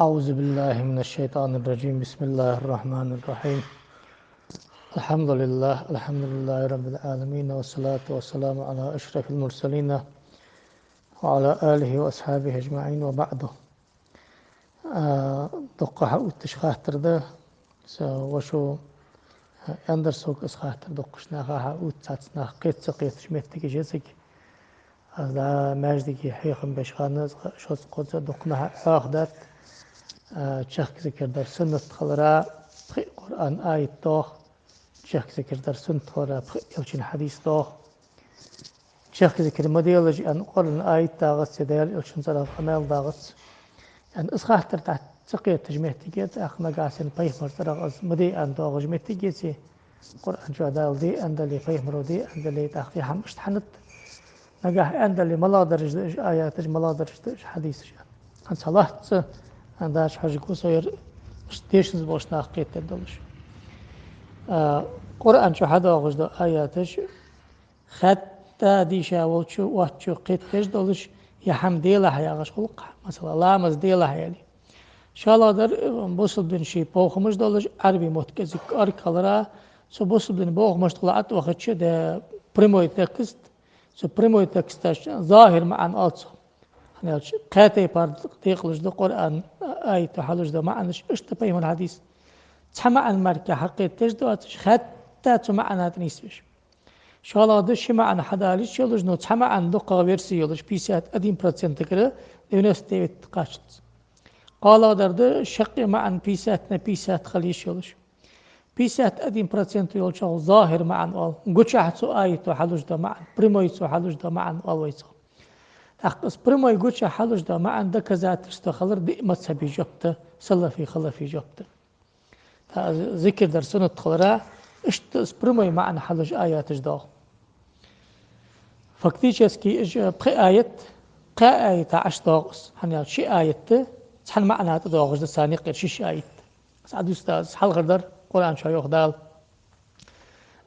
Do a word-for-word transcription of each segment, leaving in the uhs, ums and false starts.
أعوذ بالله من الشيطان الرجيم. بسم الله الرحمن الرحيم. الحمد لله، الحمد لله رب العالمين، والصلاة والسلام على أشرف المرسلين وعلى آله وأصحابه أجمعين، وبعد. А, дукха хьаотташ хаттар да, са вошо Эндерсога из хаттар дукхача наха хьаотт, цхьацца нах кхета ца кхеташ моттигаш я цига. Аз дӀа маьждиге хьехам беш хана, аз шозза-кхозза дукха наха хьоахадаьд, а, чехка зикар дар суннат хилара пхиъ Къуръан аят доагӀа, чехка зикар дар суннат хилара пхиъ Элчан хьадис доагӀа. Чехка зикар ма делаш аьнна Къуръан аят дагӀац, е Даьла Элчан цӀерагӀа къамаьл дагӀац аьнна, из хаттар дӀа ца кхеташ моттиг я, тӀаккха нагахьа санна пайхамара цӀерагӀа из ма де аьнна доагӀаш моттиг яций, Къуръан чу Дала де аьнна дале, пайхамаро де аьнна дале, тӀаккха е хӀама иштта хьанат. Нагахьа аьнна дале, малагӀдараш да уж аяташ, малагӀдараш да уж хьадисаш. ХӀанз хьалаьццӀа аьнна дача хьожаргва со ер, иштта дешанза болча наха кхетадергдолаш. А, Къуръан чу хьадоагӀаш да аяташ, хатта дийша волчо, воацачо кхетадеш долаш, е хӀама делахь яхаш гӀулакх, масала, ламаз делахь аьле. ШоллагӀдар, э, бусалба дина ший бохамаш долаш, Ӏарбий мотт кӀезига кӀоарга хилара, цу бусалба дина бохамашта тӀа ла ат вахача, да прямой текст, цу прямой текста чу загӀир маӀан оал цох. ХӀана аьлча, кхаь тайпара декъалуш да Къуръан аято хьалуш да маӀанаш, иштта пайхамара хьадис. Цхьа маӀан мара хьакхетадеш доацаш, хатта цу маӀана тӀа нийсвеш. ШоллагӀа да ши маӀан хьадала йиш йолаш, но цхьа маӀан дукхагӀа версия йолаш, пятьдесят один процентагара девяносто девять кхаччалца. КхоалагӀдар да шаккхе маӀан пятьдесят на пятьдесят хила йиш йолаш. Пятьдесят один процент йолчох загӀир маӀан оал, гучахь цу аято хьалуш да маӀан, прямой цо хьалуш да маӀан оал вай цох. ТӀаккха из прямой гучахь хьалуш да маӀан доказательство хилар диъ мазхӀаба жоп да, салафий, халафий жоп да. ТӀаккха зикар дар суннат хилара, иштта из прямой маӀан хьалуш аяташ доагӀа. Фактически уж пхи аят, кхаь аята Ӏаш доагӀа из. ХӀана аьлча ши аят цхьан маӀана тӀа доагӀаш да, царна юкъера шишша аят. Аз Ӏодувцаргда аз, хьалхардар Къуръан чу йоах Дала.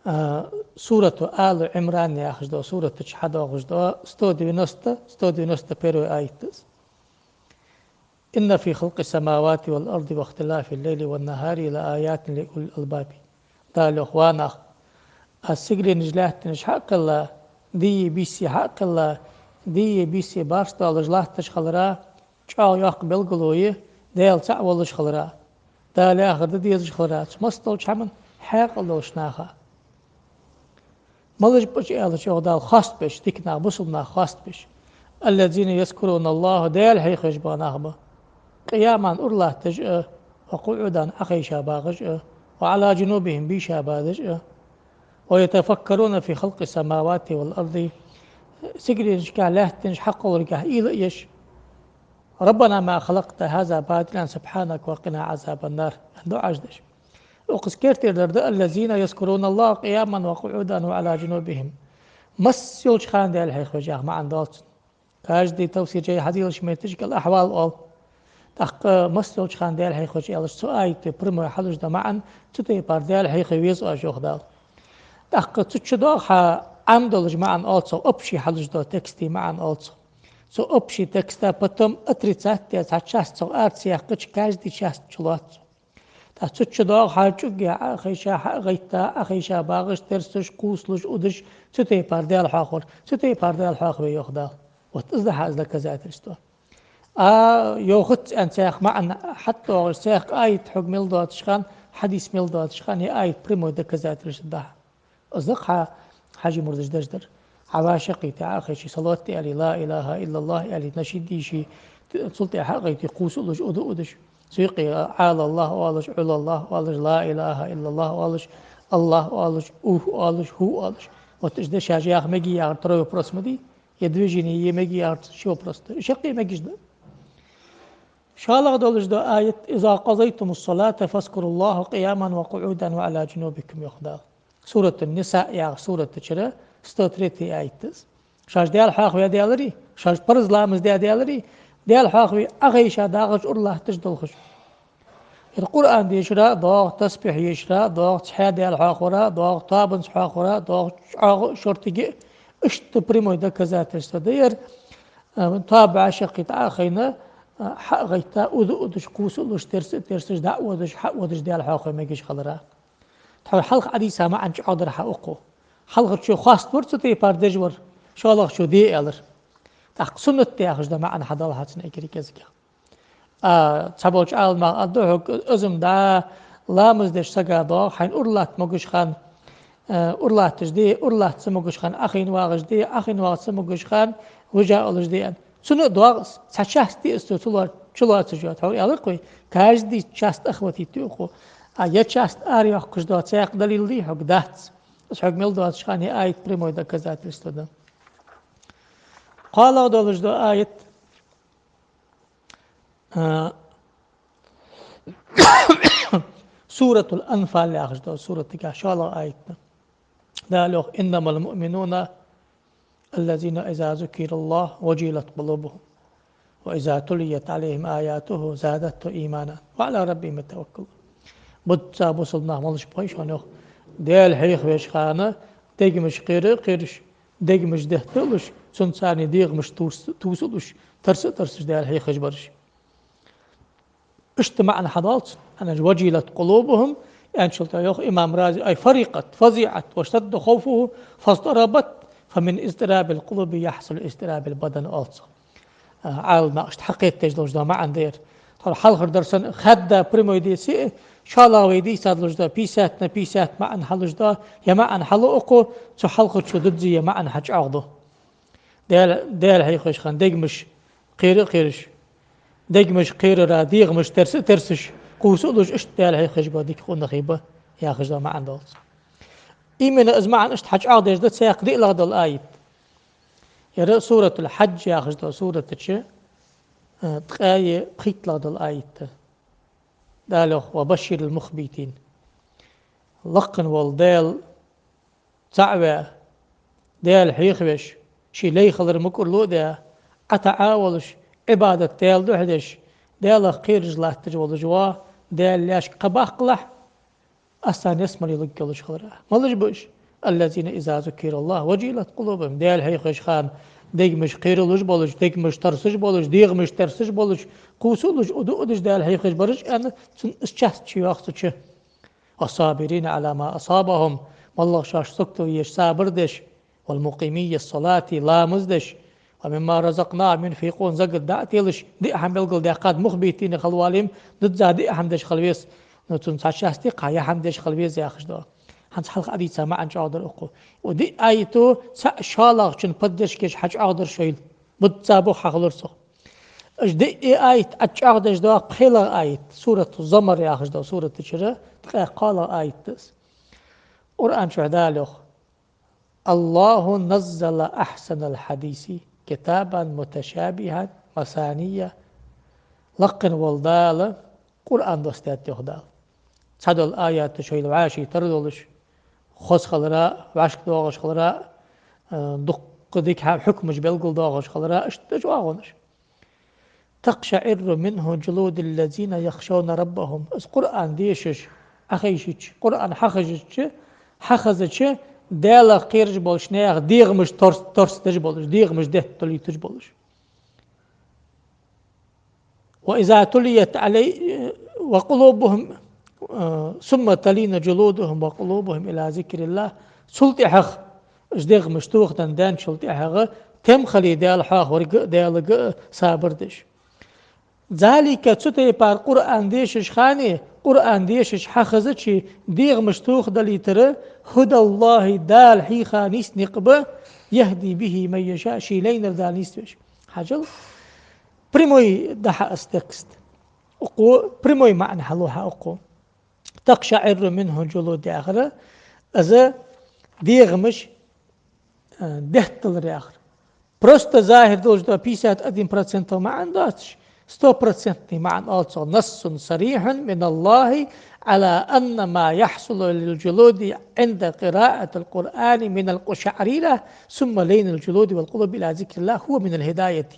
А, сурату Ала Ӏимран яхаш дола сурата чу хьадоагӀаш да сто девяносто, сто девяносто первый аят да из. إن في خلق السماوات والأرض واختلاف الليل والنهار لآيات لأولي الألباب. Дала йоах: ва нах, аз сигаленаш, лаьттанаш хьакхелла, дийи бийси хьакхелла, дийи бийси барс долаш латташ хилара, чӀоагӀа йоккха белгало я Даьла цаӀ волаш хилара, Дала яхар де дезаш хилара, цу массадолча хӀаман хьаькъал долаш наха. Малаш ба уж аьлча, йоах Дала, хоастабеш, дика нах, бусалба нах хоастабеш. الذين يذكرون الله, Даьла хьехавеш бола нах ба. قياما, ура латташ а, وقعودا, Ӏохайша багӀаш а, وعلى جنوبهم, бийша бадаш а, ويتفكرون في خلق السماوات والأرض, сигаленашкахь, лаьттанашкахь хьакхолларгахь уйла а еш, ربنا ما خلقت هذا باطلا سبحانك فقنا عذاب النار, аьнна дуӀаш деш. Укхаза керттера дар да: الذين يذكرون الله قياما وقعودا وعلى جنوبهم. Масса йолча хана Даьла хьехавеш яха маӀан доал цун. Каждый тафсир жай хьадийлача метташка الأحوال оал. ТӀаккха масса йолча хана Даьла хьехавеш аьлча, цу аято прямой хьалуш да маӀан, цу тайпара Даьла хьехаве веза оаш, йоах Дала. ТӀаккха цу чу доагӀа хьа Ӏам долаш маӀан оал цох, общий хьалуш да текста маӀан оал цох. Цу общий текста потом отрицать де, цхьа часть цох ара ца яьккхача, каждый часть чулоац цо. ТӀаккха цу чу доагӀа хьа чӀугге Ӏохайша, хьагӀайтта, Ӏохайша багӀаш, терсаш, кхувсалуш, удаш, цу тайпара Даьла хьоахавар, цу тайпара Даьла хьоахаве, йоах Дала. Вот из да хьа из доказательство. А, йоахац аьнна цхьа маӀан хьатӀадоагӀаш, цхьа аят хьога мел доацаш хана, хьадис мел доацаш хана, е аят прямой доказательство да хьа. Из да хьа хьажий мурдаш деш дар. Хьа ва шаккхе тӀа Ӏохайше, салот аьле, لا إله إلا الله аьле, нашид дийше, цул тӀехьа хьагӀайте, кхувсалуш, уда удаш. Цу юкъе على الله оалаш, على الله оалаш, لا إله إلا الله оалаш, الله оалаш, أوه оалаш, هو оалаш. Вот уж да шоаш яха меги яхар, второй вопрос ма дий. Е движение е меги яхар, ши вопрос да. Шаккхе мегаш да. ШоллагӀа долаш да аят: إذا قضيتم الصلاة فاذكروا الله قياما وقعودا وعلى جنوبكم, йоах Дала. Суратун-Ниса яхача сурата чура сто третий аят да из. Шоаш Даьла хьоахаве даьларе, шоаш парз ламаз даь даьларе, Даьла хьоахаве Ӏохайша, дагӀаш, ура латташ, долхаш. Ер Къуръан дешара доагӀа, тасбихь ешара доагӀа, цхьаь Даьла хьоахавара доагӀа, тоабанца хьоахавара доагӀа, чӀоагӀа а, шортига а, иштта прямой доказательство да ер. Э, тоаба вӀашагӀкхийтта Ӏохайна, хьа а гӀайтта, уду а удаш, кхувса а луш, терса а терсаш, дӀа а водаш, хьа а водаш, Даьла хьоахаве мегаш хилара. Тхьовра хьалха Ӏодийца маӀан чӀоагӀдар хьа укхо. Хьалхарчо хоаставар цу тайпара деш вар, шоллагӀчо де аьлар. ТӀаккха суннат да яхаш да маӀан хьадоал хьа цун эггара кӀезигагӀа. А, цхьаболча Ӏаламнаха аргда хьога, из-м дӀа ламаз деш сага доагӀа, хьайна ура латта могаш хана, э, ура латташ де, ура латта ца могаш хана Ӏохайна вагӀаш де, Ӏохайна вагӀа ца могаш хана вижа уллаш де аьнна. Цунна а доагӀа из, цхьа часть да из цо чулоа-, чулоацаш йола. Тхьовра аьлар-кх вай, каждый часть охватить ю укхо. А ер часть арайоаккхаш дола цхьаккха далил дий хьога? Дац. Из хьога мел доацаш хана ер аят прямой доказательство да. КхоалагӀа долаш дола аят, а, Суратул Анфал яхаш дола суратагахь шоллагӀа аят да. Дала йоах: «إنما المؤمنون الذين إذا ذكر الله وجلت قلوبهم وإذا تليت عليهم آياته زادتهم إيمانا وعلى ربهم يتوكلون». Бутт цу бусалба наха малаш ба хой шоана, йоах, Даьла хьехавеш хана дегамаш кхера а кхераш, дегамаш детта а луш, цунца царна дегӀамаш тувс-, тувса а луш, тарса а тарсаш Даьла хьехаш бараш. Иштта маӀан хьадоал цун, хӀана аьлча «وجلت قلوبهم» аьнначул тӀехьагӀа йоах имам Рази: «أي فرقت فزعت واشتد خوفه فاضطربت، فمن اضطراب القلوب يحصل اضطراب البدن», оал цо. А, Ӏаламнаха иштта хьакхетадеш долаш дола маӀан да ер. Тхьовра хьалхардар санна хаьдда прямой деце а, шоллагӀа вай дийца долаш дола пятьдесят на пятьдесят маӀан хьалуш дола, ер маӀан хьалу укхо, цу хьалхарчо дизза ер маӀан хьачӀоагӀду. Даьла, Даьла хьехавеш хана дегамаш кхера а кхераш, дегамаш кхерара дегӀамаш терса а терсаш, кхувса а луш, иштта Даьла хьехавеш бола дика къонахий ба яхаш дола маӀан доал цун. Именно из маӀан иштта хьачӀоагӀдеш да цхьаькха диълагӀа дола аят. Ер Суратул Хьадж яхаш дола суратача, э, ткъаь пхийтталагӀа дола аят да. Дала йоах: «وبشر المخبتين». Лакха вола Даьла цаӀ а ваь, Даьла хьехавеш, ший лай хилар мукӀарло а даь, ӀотаӀа а волаш, Ӏибадат Даьла духьа деш, Даьлах кхераш латташ волаш вола, Даьла лаьшка кхаъ баккхалахь, аз царна ялсмале лургйолаш хилара. Малаш ба уж? «الذين إذا ذكر الله وجلت قلوبهم». Даьла хьехавеш хана дегамаш кхералуш болаш, дегамаш тарсаш болаш, дегӀамаш терсаш болаш, кхувса а луш, уду а удаш Даьла хьехавеш бараш, аьнна, цун из часть чуйоагӀа цу чу. «والصابرين على ما أصابهم», моллагӀа шоашта сагото еш сабар деш, «والمقيمي الصلاة», ламаз деш, «ومما رزقناهم ينفقون», закат дӀа а телаш, диъ хӀама белгалдаьккхад, мухбитина хила валим, дизза диъ хӀама деш хила веза, но цун цхьа часть кхы яа хӀама деш хила веза яхаш да. ХӀанз хьалха Ӏодийца маӀан чӀоагӀдар укхо. Укх диъ аято цаӀ шоллагӀчун поддержка еш хьачӀоагӀдар шоайла. Бутт цу бух хьахулар цох. Уж диъ аят ӀочӀоагӀдеш да пхелагӀа аят, Сурату Замар яхаш дола суратачара ткъаь кхоалагӀа аят да из. Къуръан чу Дала йоах: «الله نزل أحسن الحديث كتابا متشابها مثاني». Лакха вола Дала Къуръан доссадаьд, йоах Дала. Цхьадола аяташ шоайла вӀаший тара долаш, хоза хилара, вӀашкадоагӀаш хилара, э, дуккха дика хьукмаш белгалдоагӀаш хилара, иштта чӀоагӀонаш. «تقشعر منه جلود الذين يخشون ربهم». Из Къуръан дешаш, Ӏохайшача, Къуръан хьахазача, хьахазача, Даьлах кхераш болча наьха дегӀамаш торс-, торсадеш болаш, дегӀамаш детталуйташ болаш. «وإذا تليت علي-، وقلوبهم، ثم تلين جلودهم وقلوبهم إلى ذكر الله». Цул тӀехьагӀа, уж дегӀамаш тохаденна даьнначул тӀехьагӀа, тем хилий Даьла хьоахаварга а, Даьлага а сабар деш. «ذلك», цу тайпара Къуръан дешаш хана, Къуръан дешаш хьахазача, дегӀамаш тохадалийтар, «هدى الله», Дала хьийха нийса никъ ба, «يهدي به من يشاء», ший лайнар Дала нийсвеш. Хьажал, прямой да хьа из текст. Укхо прямой маӀан хьалу хьа укхо. «تقشعر منه جلود» яхар, из дегӀамаш, э, детталар яхар. Просто захир долаш да пятьдесят один процент маӀан доацаш, стопроцентный маӀан оал цох: «نص صريح من الله على أن ما يحصل للجلود عند قراءة القرآن من القشعريرة ثم لين الجلود والقلوب إلى ذكر الله هو من الهداية».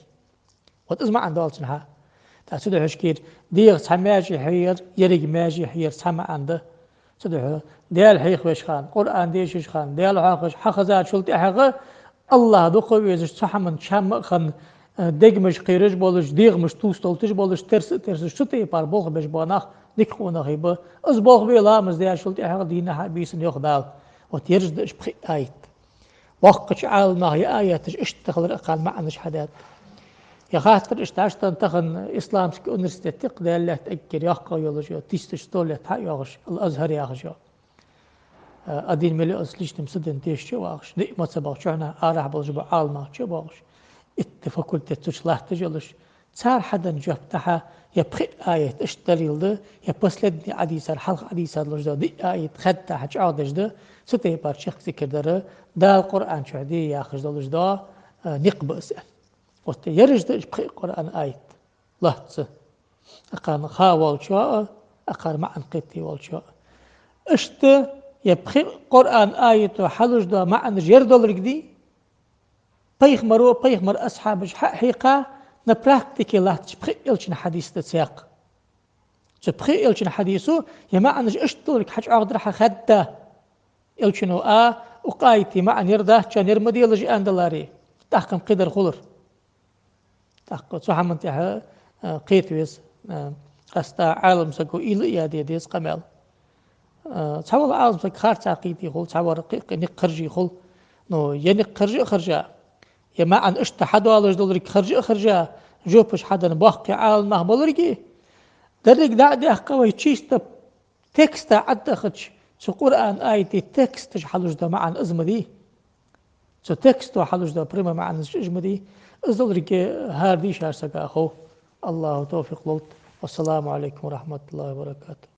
Вот из маӀан доал цун хьа. ТӀаккха цудухьа шкир дегӀа цхьа маьже хьеяр, еррига маьже хьеяр цхьа маӀан да. Цудухьа Даьла хьехавеш хана, Къуръан дешаш хана, Даьла хьоахавеш хьахазачул тӀехьагӀа, АллахӀ дукха везаш, цу хӀаман чам а хинна, дегамаш кхераш болаш, дегӀамаш тувсадолаш болаш, терса а терсаш, цу тайпара болх беш бола нах дика къонахий ба. Из болх бе ламаз деш хул тӀехьагӀа дийнахьа а бийсанна, йоах Дала. Вот ераш да уж пхиъ аят. Боккхача Ӏаламнаха ер аяташ иштта хилар, укхарна маӀанаш хьадаьд. Ер хаттар иштта хьаштан тахан исламский университет тӀакхаьчача лаьтта эггара йоккхагӀа йолаш йола, тысяча сто лет хьа а йоагӀаш, Ал-Азхар яхаш йола. Э, один миллион с лишним студент тешача а вагӀаш, диъ мазхӀабах чухьнахьа арахьа болаш бола Ӏаламнах чу а боагӀаш, итт факультет цу чу латташ а йолаш, цар хьаденна жоп тӀехьа ер пхиъ аят иштта далил да, ер последний хьадисар, хьалха хьадисар долаш дола диъ аят хадда хьачӀоагӀдеш да, цу тайпара чехка зикар дар Дала Къуръан чу де яхаш долаш дола, э, никъ ба из. Вот ераш да уж пхиъ Къуръан аят. Лоацца. Укхарна ха волчоа а, укхар маӀан кхетаде волчоа а. Иштта ер пхиъ Къуръан аято хьалуш дола маӀанаш ер долга дий, пайхамаро, пайхамара асхьабаша хьа а хьийкха, на практике латташ пхиъ элчан хьадис да цхьаькха. Цу пхиъ элчан хьадисо ер маӀанаш иштта долга хьачӀоагӀдар хьахадда. Элчано а, укх аята маӀан ер дац, шоана ер ма делаш аьнна даларе, тӀаккха-м кхыдар хулар. ТӀаккха цу хӀаман тӀехьа, а, кхета веза, а, къаьстта Ӏаламсаго уйла а яде деза къамаьл. А, цхьавола Ӏаламсаг харцахьа кхетий хул, цхьавар кхы-, кхы никъ харжий хул. Но ер никъ харжа а харжа, ер маӀан иштта хьадоалаш долга харжа а харжа, жопаш хьаденна боккхий Ӏаламнах болга, деррига дӀа а даьккха вай чисто текста Ӏодахача, цу Къуръан аята тексташа хьалуш дола маӀан из ма дий. Цу тексто хьалуш дола прямой маӀанаш уж ма дий. Из долга хӀара дийшача сага хов. АллахӀа товфикъ лолда. Вассаламу Ӏалайкум ва рахьматуллахӀи ва баракатухӀ.